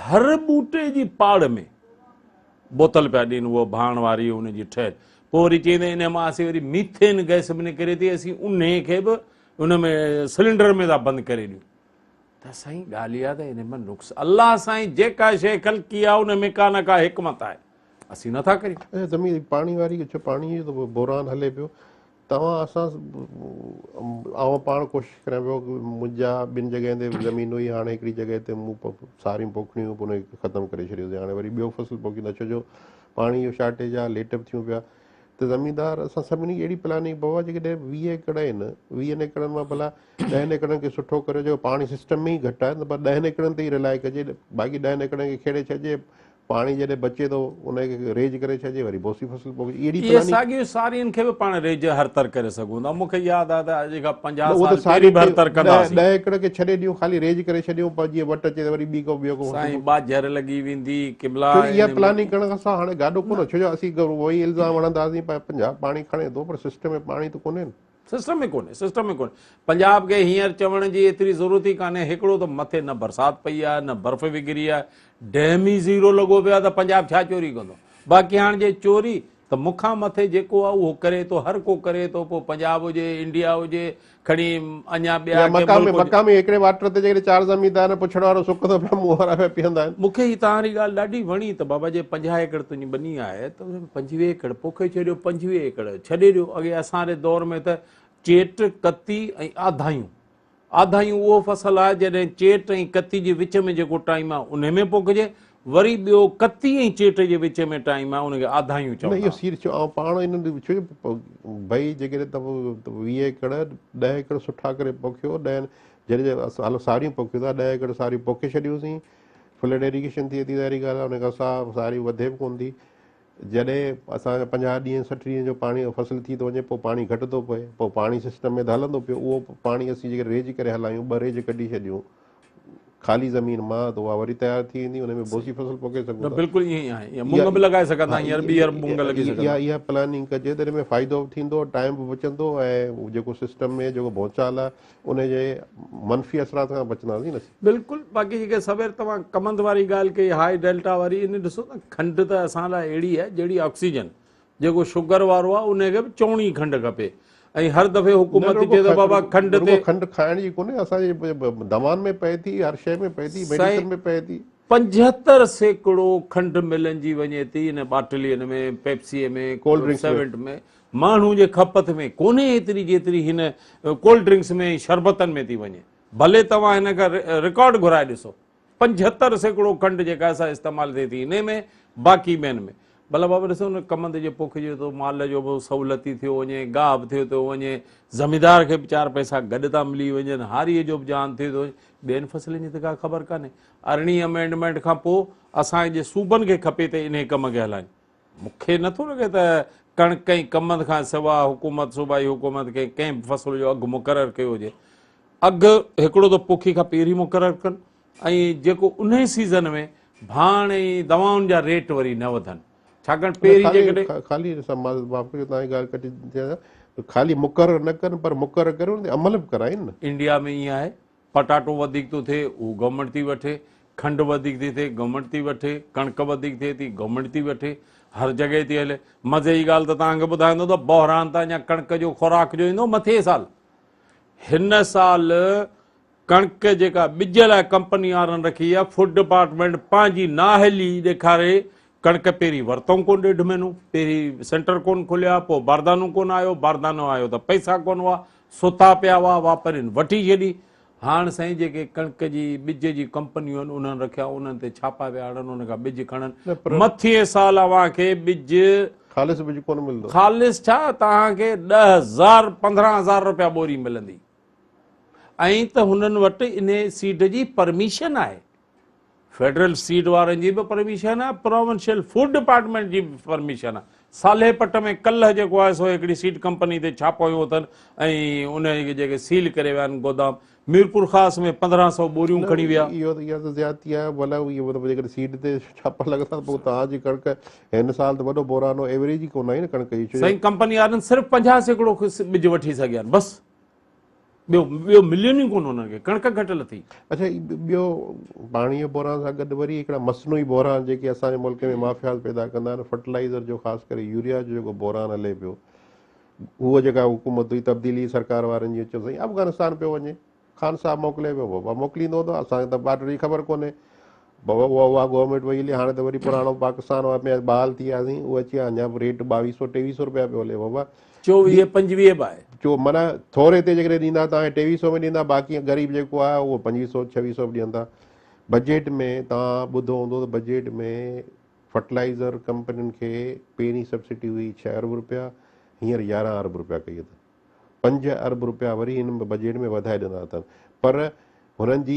Speaker 2: هر ٻوٽي جي پاڙ ۾ بوتل پيا ڏين اهو ڀاڻ واري ان جي ٺهيل پوء وري چئين ته ان مان اسين وري ميٿين گئس به نڪري ٿي اسين انهي کي به ان ۾ سلينڊر ۾ ٿا بند ڪري ڏيون ته سائين ڳالهه اها ته ان ۾ نقص الله سائين جيڪا شيء خلقي آهي ان ۾ ڪا نه ڪا حڪمت آهي اسين نٿا ڪريون.
Speaker 1: اچا زمين پاڻي واري ڇو پاڻي جو ته بحران هلي پيو توهان اسان آئون پاڻ ڪوشش ڪريان پيو منهنجا ٻن جڳهين تي زمين هئي هاڻي هڪڙي جڳهه تي مون ساريون پوکڻيون پوء ان کي ختم ڪري ڇڏيوسين هاڻي وري ٻيو فصل پوکيندا ڇو جو پاڻي جو شارٽيج آهي ليٽ به ٿيون پيا ته زميندار اسان سڀني کي اهڙي پلاننگ بابا جيڪڏهن 20 ايڪڙ آهن 20 ايڪڙن مان ڀلا 10 ايڪڙن کي سٺو ڪريو جيڪو پاڻي سسٽم ۾ ئي گهٽ آهي ته پر 10 ايڪڙن تي ئي رلائي ڪجي باقي 10 ايڪڙن کي کيڙي ڇڏجي پاڻي جڏهن بچي ٿو ان کي ريج ڪري ڇڏجي وري بوسي فصل پوکجي اهڙي
Speaker 2: اهي
Speaker 1: پلاننگ.
Speaker 2: ساڳيون سارين کي به پاڻ ريج هرتر ڪري سگهون ٿا مون کي ياد آهي ته اڄ کان
Speaker 1: نه
Speaker 2: 50
Speaker 1: اهو ته
Speaker 2: سال
Speaker 1: ساري
Speaker 2: پهرين به هرتر ڪندا هئاسين.
Speaker 1: 10 ايڪڙ کي ڇڏي ڏيون خالي ريج ڪري ڇڏيون پر جيئن وٽ اچي ته وري ٻي ڪو ٻيو ڪو فصل
Speaker 2: سائين
Speaker 1: پوک.
Speaker 2: ٻاجهر لڳي ويندي قبلا
Speaker 1: ڇو جو اها
Speaker 2: ان ۾
Speaker 1: پلاننگ ڪرڻ کان سواء هاڻي گاڏو ڪونه ڇو جو اسين اهو ئي الزام هڻنداسين پر پنجاب پاڻي کڻي ٿو پر سسٽم ۾ پاڻي ته ڪونهي نه.
Speaker 2: سسٽم ۾ ڪونهي سسٽم ۾ ڪونهي پنجاب کي هينئر چوڻ جي ايتري ضرورت ئي ڪانهي هڪڙو ته مٿي نه برسات پئي آهي نه برف وگري آهي ڊيم ئي زيرو لڳو پيو آهي ته پنجاب ڇا چوري ڪندو باقي هاڻ جي چوري ته مون کان مٿي جيڪو آهي اهو ڪري ٿو، هر ڪو ڪري ٿو، پوء پنجاب هجي، انڊيا هجي، کڻي اڃا ٻيا
Speaker 1: يا
Speaker 2: ڪي
Speaker 1: مقامي
Speaker 2: ملڪ هجن.
Speaker 1: مقامي هڪڙي واٽر تي جيڪڏهن چار زميندار آهن، پڇڻ وارو سڪندو پيا منهن وارا پيا پيئندا آهن.
Speaker 2: مون کي هي توهان واري ڳالهه ڏاڍي وڻي ته بابا جي 50 ايڪڙ تنهنجي ٻني آهي ته ان ۾ 25 ايڪڙ پوکي ڇڏيو، 25 ايڪڙ ڇڏي ڏيو. اڳي اسان واري دور ۾ ته چيٽ، ڪتي ۽ آڌايون، آڌايون اهو فصل آهي جڏهن چيٽ ۽ ڪتي جي وچ ۾ جيڪو ٽائيم آهي انهي ۾ پوکجي، وري ٻيو ڪتي ۽ چيٽ جي وچ ۾ ٽائيم آهي ان کي آڌايون
Speaker 1: نه
Speaker 2: چوندا
Speaker 1: اهو
Speaker 2: هئا.
Speaker 1: سير ڇو آئون پاڻ انهن ڇو جو ڀئي جيڪڏهن توهان 20 ايڪڙ 10 ايڪڙ سٺا ڪري پوکيو 10 جڏهن هلو ساريون پوکيون ٿا 10 ايڪڙ ساريون پوکي ڇڏيونسين فلڊ ايريگيشن ٿئي ٿي ظاهري ڳالهه آهي ان کان سا ساري وڌي به ڪونه ٿي جڏهن اسان جو 50 ڏينهن 60 ڏينهن جو پاڻي فصل ٿي ٿو وڃي پوء پاڻي گهٽ ٿو پئي پوء پاڻي سسٽم ۾ ته هلندو پيو اهو پاڻي اسين جيڪڏهن ريج ڪري هلايون ٻه ريج ڪڍي ڇڏيون خالي زمين مان ته اها وري تيار ٿي ويندي ان ۾ بوسي فصل پوکي سگهون ٿا.
Speaker 2: بلڪل ائين ئي آهي يا مڱ به لڳائي سگهندا آهيون هينئر ٻيهر مڱ لڳي سگهندا.
Speaker 1: اها پلاننگ ڪجي ته ان ۾ فائدو به ٿيندو ٽائيم به بچندو ۽ جيڪو سسٽم ۾ جيڪو ڀونچال آهي ان جي منفي اثرات کان بچنداسين نه.
Speaker 2: بلڪل باقي جيڪي سوير توهان ڪمند واري ڳالهه ڪئي هاء ڊيلٽا واري ان ڏسو ته کنڊ ته اسان لاء اهڙي آهي جهڙي آڪسيجن جيڪو شگر وارو آهي ان کي به چوڻي کنڊ کپي ۽ هر دفعي حڪومت چئي ته بابا کنڊ تي
Speaker 1: کنڊ کائڻ جي ڪونهي اسان جي دوائن ۾ پئي ٿي هر شيء ۾ پئي ٿي ميڊيسن ۾ پئي ٿي.
Speaker 2: 75% کنڊ ملن جي وڃي ٿي ان ٻاٽلين ۾ پيپسي ۾
Speaker 1: ڪولڊ ڊرنڪس
Speaker 2: ۾ ۾ ماڻهو جي کپت ۾ ڪونهي ايتري جيتري هن ڪولڊ ڊرنڪس ۾ ۽ شربتن ۾ ٿي وڃي. ڀلي توهان هن کان رڪارڊ گهرائي ڏسو. 75% کنڊ جيڪا سا استعمال ٿئي ٿي انهي ۾ باقي ٻين ۾. ڀلا بابا ڏسو نه ڪمند جي پوکجي ٿو مال جو به سهولتي ٿيو وڃي گاهه به ٿيو ٿو وڃي زميندار کي به چار پئسا گڏ ٿا ملي وڃن هاريء جو به جهان ٿئي ٿو وڃي ٻين فصلن جي ته ڪا خبر ڪانهي. ارڙهين امينڊمينٽ کان پوء اسان جي صوبن کي کپي ته انهي ڪم کي هلائين. مون کي نه ٿو لڳي ته ڪڻڪ ۽ ڪمند کان سواء حڪومت صوبائي حڪومت کي ڪنهن به فصل جو اگهه مقرر ڪيو هجي. اگهه هڪڙو ته پوکي کان پهرين مقرر ڪن ۽ جيڪو انهي سيزن ۾ ڀاڻ ۽ دوائن جا ريٽ وري نه وڌن ڇاڪاڻ پهرين جيڪڏهن
Speaker 1: خالي معاف ڪجو توهان جي ڳالهه ڪٽي ٿي خالي مقرر نه ڪن پر مقرر ڪري ان تي عمل به ڪرائين نه.
Speaker 2: انڊيا ۾ ائين آهي پٽاٽو وڌيڪ ٿو ٿئي اهو گورنمينٽ ٿي وٺي، کنڊ وڌيڪ ٿي ٿئي گورنمينٽ ٿي وٺي، ڪڻڪ وڌيڪ ٿئي ٿي گورنمينٽ ٿي وٺي، هر جڳهه ٿي هلي. مزي جي ڳالهه ته توهان کي ٻڌايان ٿو ته بحران ته اڃا ڪڻڪ جو خوراڪ جو ايندو مٿئين سال. هن سال ڪڻڪ جيڪا ٻج لاء ڪمپني وارن رکي آهي فوڊ ڊپارٽمينٽ پنهنجي نااهلي ڏيکاري ڪڻڪ پهرين ورتئون ڪونه ڏيڍ مهينو پهرين سينٽر ڪونه کليا پوء باردانو ڪونه آيو باردانو آيو ته پئسا ڪونه هئا ستا پيا هئا واپارين وٺي ڇڏي هاڻ سائين جيڪي ڪڻڪ جي ٻج جي ڪمپنيون آهن انهن رکيا انهن تي ڇاپا پيا هڻن انهن کان ٻج کڻن مٿئين سال اوهان کي ٻج
Speaker 1: خالص ٻج ڪونه ملندو
Speaker 2: خالص ڇا توهان کي 10000 15000 روپيا ٻوري ملندي ۽ ته هنن وٽ انهي سيڊ جي پرميشن آهي فيڊرل سيڊ وارن جي به پرميشن آهي، پراونشل فوڊ ڊپارٽمينٽ جي به پرميشن آهي. صالح پٽ ۾ ڪلهه جيڪو آهي سو هڪڙي سيڊ ڪمپني تي ڇاپو هنيو اٿن ۽ ان کي جيڪي سيل ڪري ويا آهن گودام. ميرپورخاص ۾ 1500 ٻوريون کڻي ويا.
Speaker 1: اهو ته اها ته زيادتي آهي ڀلا اهي مطلب جيڪڏهن سيڊ تي ڇاپا لڳندا ته پوء توهان جي ڪڻڪ هن سال ته وڏو بحران هو ايوريج ئي ڪونه آئي نه ڪڻڪ جي ڇو جو
Speaker 2: سائين ڪمپني وارن صرف 50% ٻج وٺي سگهيا آهن بس. ٻيو ٻيو ملين ئي ڪونه انهن کي ڪڻڪ گهٽ لٿي.
Speaker 1: اڇا ٻيو پاڻي جو بحران سان گڏ وري هڪڙا مصنوعي بحران جيڪي اسان جي ملڪ ۾ مافياز پيدا ڪندا آهن فرٽيلائزر جو خاص ڪري يوريا جو جيڪو بحران هلي پيو هوء جيڪا حڪومت هئي تبديلي سرڪار وارن جي چيو سائين افغانستان پيو وڃي خان صاحب موڪلي پيو بابا موڪليندو ته اسان کي ته بارڊر جي خبر ڪونهي بابا اها اها گورنمينٽ وئي هلي هاڻي ته وري پراڻو پاڪستان ۾ بحال ٿي وياسين اهو اچي اڃا به ريٽ ٻاويهه سو ٽيويهه سو روپيا پيو هلي بابا
Speaker 2: 24 25 به آهي.
Speaker 1: چو معنيٰ ٿوري تي جيڪڏهن ڏيندا توهان کي ٽيويهه سو ۾ ڏيندا باقي غريب جيڪو آهي اهو پنجويهه سو ڇويهه سو به ڏين ٿا بجيٽ ۾ توهان ٻڌو هوندو ته بجيٽ ۾ فرٽلائزر ڪمپنين کي پهرين سبسڊي هئي ڇهه ارب روپيا هينئر يارهن ارب روپيا ڪئي اٿن پنج ارب روپيا وري هن بجيٽ ۾ وڌائي ڏنا اٿن پر هنن جي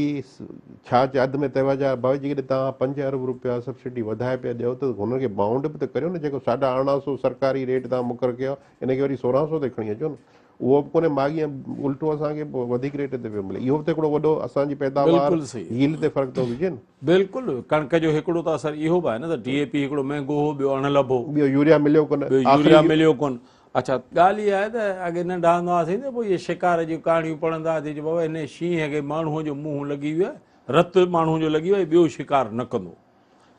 Speaker 1: ڇا چئي اڌ ۾ توجه آهي ڀائي جيڪڏهن توهان پنج ارب روپيا سبسڊي وڌائي پيا ڏيو ته هنن کي بائونڊ به ته ڪريو نه جيڪو ساڍا ارڙهن سو سرڪاري ريٽ توهان مقرر ڪيو آهي ان کي وري سورهن سو تي کڻي اچو نه اهو به ڪونهي ماڳهين الٽو اسان کي وڌيڪ ريٽ تي پيو ملي اهو به ته هڪڙو وڏو اسان جي پيداوار ييلڊ تي فرق ٿو وجهي نه.
Speaker 2: بلڪل ڪڻڪ جو هڪڙو ته اثر اهو به آهي نه ته ڊي اي پي هڪڙو مهنگو هو ٻيو اڻلڀ هو
Speaker 1: ٻيو يوريا مليو ڪونه
Speaker 2: ٻيو يوريا مليو ڪونه اڇا ڳالهه اها آهي ته اڳي ننڍا هوندا هئاسين ته پوء اهي شڪار جون ڪهاڻيون پڙهندا هئاسين چې بابا هن شينهن کي ماڻهوء جو منهن لڳي ويو آهي، رت ماڻهوء جو لڳي ويو آهي، ٻيو شڪار نه ڪندو.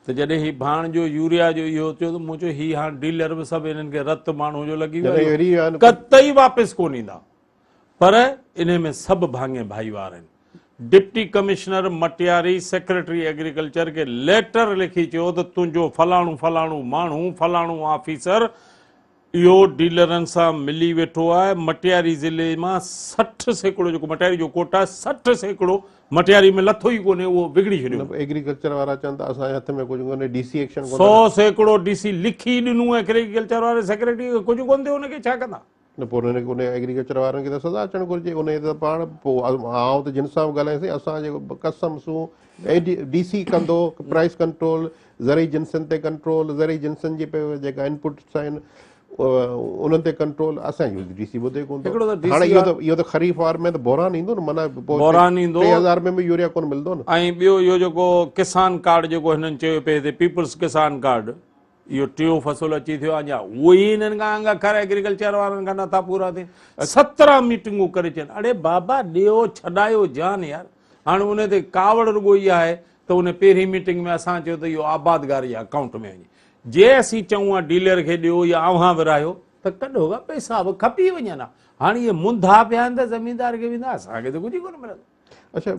Speaker 2: ته جڏهن هي ڀاڻ جو يوريا جو اهو ٿيو ته مون چيو هي هاڻ ڊيلر به سڀ انهن کي رت ماڻهو جو لڳي ويو قطعي واپس ڪون ايندا پر انهي ۾ سڀ ڀاڱي ڀائيوار آهن. Deputy commissioner Matiari secretary agriculture کي ليٽر لکي چيو ته تنهنجو فلاڻو فلاڻو ماڻهو فلاڻو آفيسر اهو ڊيلرن سان ملي ويٺو آهي مٽياري ضلعي مان 60% جيڪو مٽياري جو ڪوٽا آهي 60% مٽياري ۾ لٿو ئي ڪونهي اهو وگڙي ڇڏيو.
Speaker 1: ايگريڪلچر وارا چون ته اسان جي هٿ ۾ ڪجهه ڪونهي ڊي سي ايڪشن ڪونه
Speaker 2: 100% ڊي سي لکي ڏنو ايگريڪلچر واري سيڪريٽري کي ڪجهه ڪونه ٿيو ان کي ڇا ڪندا.
Speaker 1: نه پوء انهن کي انهي ايگريڪلچر وارن کي ته سزا اچڻ گهرجي انهي ته پاڻ پوء آئون ته جن سان به ڳالهايان سائين اسان جي قسم سون اي ڊي سي ڪندو پرائس ڪنٽرول زرعي جنسن تي ڪنٽرول زرعي جنسن جي جيڪا انپٽس آهن انهن تي ڪنٽرول اسان جو ڊي سي ٻڌي ڪون ٿو هاڻي اهو ته اهو ته خريف وار ۾ ته بحران ايندو نه معنيٰ پوء
Speaker 2: بحران ايندو
Speaker 1: 3000 ۾ به يوريا ڪون ملندو نه
Speaker 2: ۽ ٻيو اهو جيڪو ڪسان ڪارڊ جيڪو هنن چيو پئي هتي پيپلز ڪسان ڪارڊ اهو ٽيون فصل اچي ٿيو آهي اڃا اهي ئي هنن کان انگ اکر ايگريڪلچر وارن کان نٿا پورا ٿين 17 ميٽنگون ڪري چين اڙي بابا ڏيو ڇڏايو جان يار هاڻي ان تي ڪاوڙ رڳو اها آهي ته ان پهرين ميٽنگ ۾ اسان چيو ته اهو آبادگار جي اڪائونٽ ۾ وڃي جي اسين چئون ها ڊيلر کي ڏيو يا اوهان ورهايو ته ڪڏهوڪا پئسا به کپي وڃن ها هاڻي اهي منڌا پيا آهن ته زميندار کي ويندا اسان کي ته ڪجهه ئي ڪونه ملندو.
Speaker 1: اڇا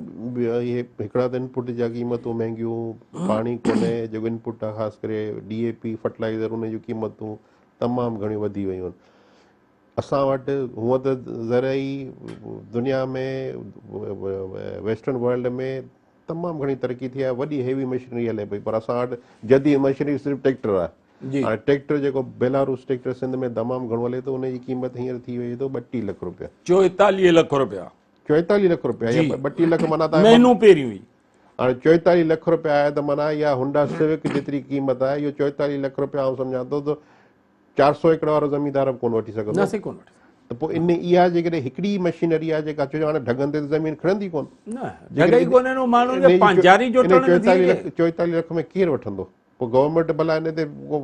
Speaker 1: اهي هڪڙا ته انپٽ جا قيمتون مهنگيون پاڻي ڪونهي جيڪو انپٽ آهي خاص ڪري ڊي اي پي فرٽلائزر ان جون قيمتون تمام گهڻيون وڌي ويون آهن اسان وٽ هونء ته زرعي دنيا ۾ ويسٽرن ورلڊ ۾ تمام گهڻي ترقي ٿي آهي وڏي هيوي مشينري هلي پئي پر اسان وٽ جديد مشينري صرف ٽريڪٽر آهي هاڻي ٽريڪٽر جيڪو بيلاروس ٽريڪٽر سنڌ ۾ تمام گهڻو هلي ٿو ان جي قيمت هينئر ٿي وئي اٿو 32 لک روپيا
Speaker 2: 44 لک روپيا
Speaker 1: 44 لک روپيا يا 32 لک معنيٰ ته
Speaker 2: مهينو پهريون ئي
Speaker 1: هاڻي 44 لک روپيا آهي ته معنيٰ اها هونڊا سوڪ جيتري قيمت آهي اهو 44 لک روپيا آئون سمجهان ٿو ته 400 ايڪڙ وارو زميندار به ڪونه وٺي سگهندو
Speaker 2: نه سائين ڪونه وٺي
Speaker 1: ته پوء ان اها جيڪڏهن هڪڙي مشينري آهي جيڪا ڇو جو هاڻي ڍڳن تي ته زمين کڻندي ڪونه
Speaker 2: نه ڍڳ ئي ڪونه آهن ماڻهن کي پنهنجاري جوٽڻ
Speaker 1: نٿي 44 لک ۾ ڪير وٺندو پوء گورنمينٽ ڀلا ان تي ڪو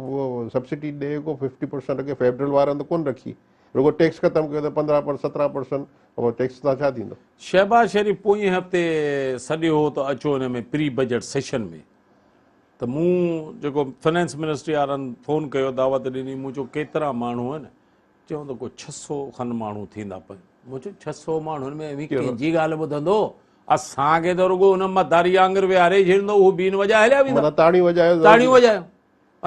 Speaker 1: سبسڊي ڏي ڪو 50% رکي فيڊرل وارن ته ڪونه رکي رڳو ٽيڪس ختم ڪيو ته 15 پر 17 پرسنٽ اهو ٽيڪس سان ڇا ٿيندو.
Speaker 2: شهباز شريف پوئين هفتي سڏيو هو ته اچو ان ۾ پري بجيٽ سيشن ۾ ته مون جيڪو فنانس منسٽري وارن فون ڪيو دعوت ڏني مون چيو ڪيترا ماڻهو آهن چيو ته ڪو 600 کن ماڻهو ٿيندا پر مون چيو 600 ماڻهن ۾ اوهين ڪنهن جي ڳالهه ٻڌندو اسان کي ته رڳو ان مداري آڱر ويهاري ڇڏيندو اهو بين وڄائي هليا
Speaker 1: ويندا تاڙيون وڄايو
Speaker 2: تاڙيون وڄايو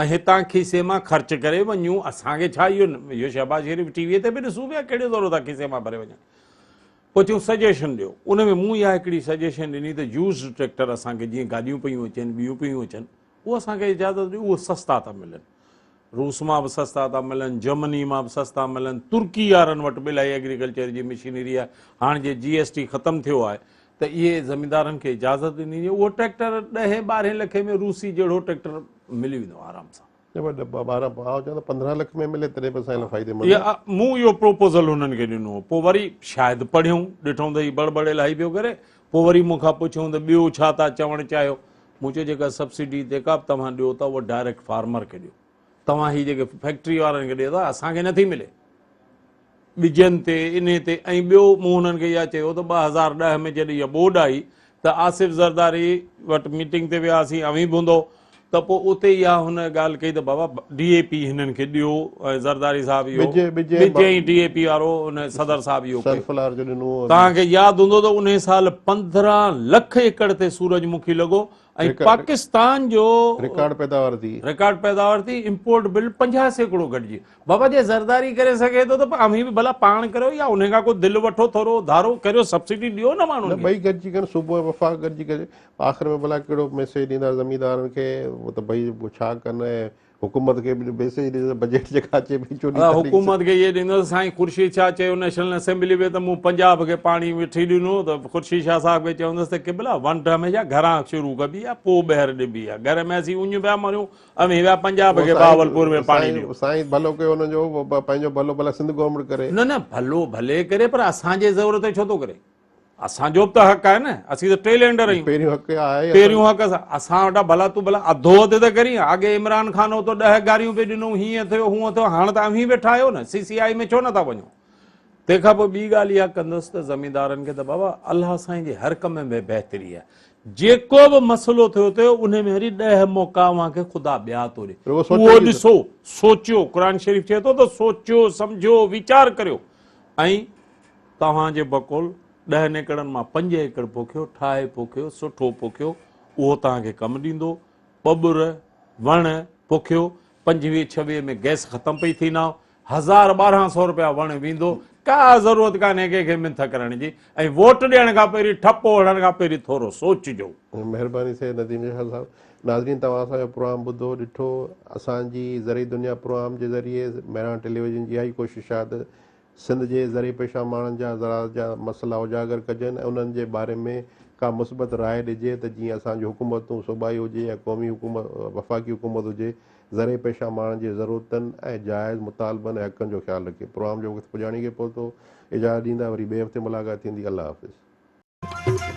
Speaker 2: ۽ هتان کيسي مان خرچ ڪري وڃون اسان کي ڇا اهو اهو شهباز شريف ٽي وي تي به ڏسون پيا ڪهڙي ضرورت آهي کيسي مان ڀري وڃڻ پوء چيو سجيشن ڏيو ان ۾ مون اها هڪڙي سجيشن ڏني ته يوزڊ ٽريڪٽر اسان کي جيئن گاڏيون پيون اچن ٻيون پيون اچن اهو اسان کي اجازت ڏيو اهو سستا ٿا ملن روس مان به سستا ٿا ملن جرمني مان به سستا ملن ترڪي وارن وٽ به الاهي ايگريڪلچر جي مشينري آهي هاڻ جي جي ايس ٽي ختم ٿيو آهي ته اهي زميندارن کي اجازت ڏني وڃي اهو ٽريڪٽر ڏهين ٻارهين لکين ۾ روسي جهڙو ٽريڪٽر ملي ويندو آرام سان.
Speaker 1: نه پر ٻارهن آئون چوان ته 15 لک ۾ ملي تڏهن به اسان لاء فائديمند آهي.
Speaker 2: مون اهو پروپوزل هنن کي ڏنو هو پوء وري شايد پڙهيون ڏٺئون ته هي بڙ بڙ الاهي پيو ڪري پوء وري مون کان پڇيون ته ٻيو ڇا ٿا چوڻ چاهيو مون چيو جيڪا سبسڊي جيڪا به توهان ڏيو ٿا اها ڊائريڪٽ فارمر کي ڏيو توهان هي جيڪي فيڪٽري وارن کي ڏيو ٿا اسان کي نٿي ملي ٻجن تي انهي تي ۽ ٻيو مون هنن کي اها چيو ته 2010 ۾ جڏهن اها ٻوڏ آئي ته آصف زرداري وٽ ميٽنگ تي وياسين اوهين به هوندو ته پوء اتي اها هن ڳالهه ڪئي ته بابا ڊي اي پي هنن کي ڏيو ۽ زرداري صاحب اهو ٻج ۽ ڊي اي پي وارو ان صدر صاحب اهو
Speaker 1: سن فلاور جو ڏنو
Speaker 2: توهان کي ياد هوندو ته انهي سال 15 لک ايڪڙ تي سورج مکي لڳو ۽ پاڪستان جو
Speaker 1: رڪارڊ پيداوار ٿي
Speaker 2: رڪارڊ پيداوار ٿي امپورٽ بل 50% گهٽجي بابا جي زرداري ڪري سگهي ٿو ته اوهين به ڀلا پاڻ ڪريو يا انهي کان ڪو دل وٺو ٿورو ڌارو ڪريو سبسڊي ڏيو نه ماڻهن
Speaker 1: کي ٻئي گڏجي ڪن صوبو ۽ وفاق گڏجي ڪري آخر ۾ ڀلا ڪهڙو ميسيج ڏيندا زميندارن کي ته ڀئي ڇا ڪن ۽ حڪومت کي به ميسيج ڏيندو بجيٽ جيڪا اچي پئي 24 تاريخ
Speaker 2: حڪومت کي اهي ڏيندو سائين خورشيد شاهه چيو نيشنل اسيمبلي ۾ ته مون پنجاب کي پاڻي وٺي ڏنو ته خورشيد شاهه صاحب کي چوندس ته قبلا ونڊ هميشه گهران شروع ڪبي آهي پوء ٻهر ڏبي آهي گهر ۾ اسين اڃ پيا مريون اوهين ويا پنجاب کي بهاولپور ۾ پاڻي ڏيو.
Speaker 1: سائين ڀلو ڪيو انهن جو پنهنجو ڀلو ڀلا سنڌ گورنمينٽ ڪري.
Speaker 2: نه نه ڀلو ڀلي ڪري پر اسان جي زور تي ڇو ٿو ڪري. اسان جو به ته حق آهي نه اسين ته ٽي لينڊر آهيون
Speaker 1: پهريون حق آهي
Speaker 2: پهريون حق اسان وٽ ڀلا تون ڀلا اڌو اڌ ته ڪرين اڳي عمران خان هو ته 10 گاريون پئي ڏنو هيئن ٿيو هونئن ٿيو هاڻ ته اوهين ويٺا آهيو نه سي سي آء ۾ ڇو نٿا وڃو تنهن کان پوء ٻي ڳالهه اها ڪندس ته زميندارن کي ته بابا الله سائين جي هر ڪم ۾ بهتري آهي. جيڪو به مسئلو ٿيو ٿيو انهي ۾ وري ڏهه موقعا اوهان کي خدا ٻيا ٿو ڏي. اهو ڏسو، سوچيو، قرآن شريف چئي ٿو ته سوچيو، سمجهيو، ويچار ڪريو ۽ توهان جي بقول ڏهن ايڪڙن مان پنج ايڪڙ پوکيو، ٺاهي پوکيو، سٺو پوکيو، اهو توهان کي ڪم ڏيندو. ٻٻر، وڻ، پوکيو، پنجويهه ڇويهه ۾ گئس ختم پئي ٿي ناو، هزار 1200 رپيا وڻ ويندو، ڪا ضرورت ڪانهي ڪنهن کي منٿ ڪرڻ جي ۽ ووٽ ڏيڻ کان پهرين ٺپو هڻڻ کان پهرين ٿورو سوچجو.
Speaker 1: مهرباني سيد نديم شاهه صاحب. ناظرين توهان اسان جو پروگرام ٻڌو ڏٺو اسان جي زرعي دنيا پروگرام جي ذريعي مهراڻ ٽيليويزن جي اها ئي ڪوشش آهي ته سنڌ جي زرعي پيشه ماڻهن جا زراعت جا مسئلا اجاگر ڪجن ۽ انهن جي باري ۾ ڪا مثبت راء ڏجي ته جيئن اسان جون حڪومتون صوبائي هجي يا قومي حڪومت وفاقي حڪومت هجي زرعي پيشه ماڻهن جي ضرورتن ۽ جائز مطالبن ۽ حقن جو خيال رکي. پروگرام جو وقت پڄاڻي کي پهتو. اجازت ڏيندا وري ٻئي هفتي ملاقات ٿيندي. الله حافظ.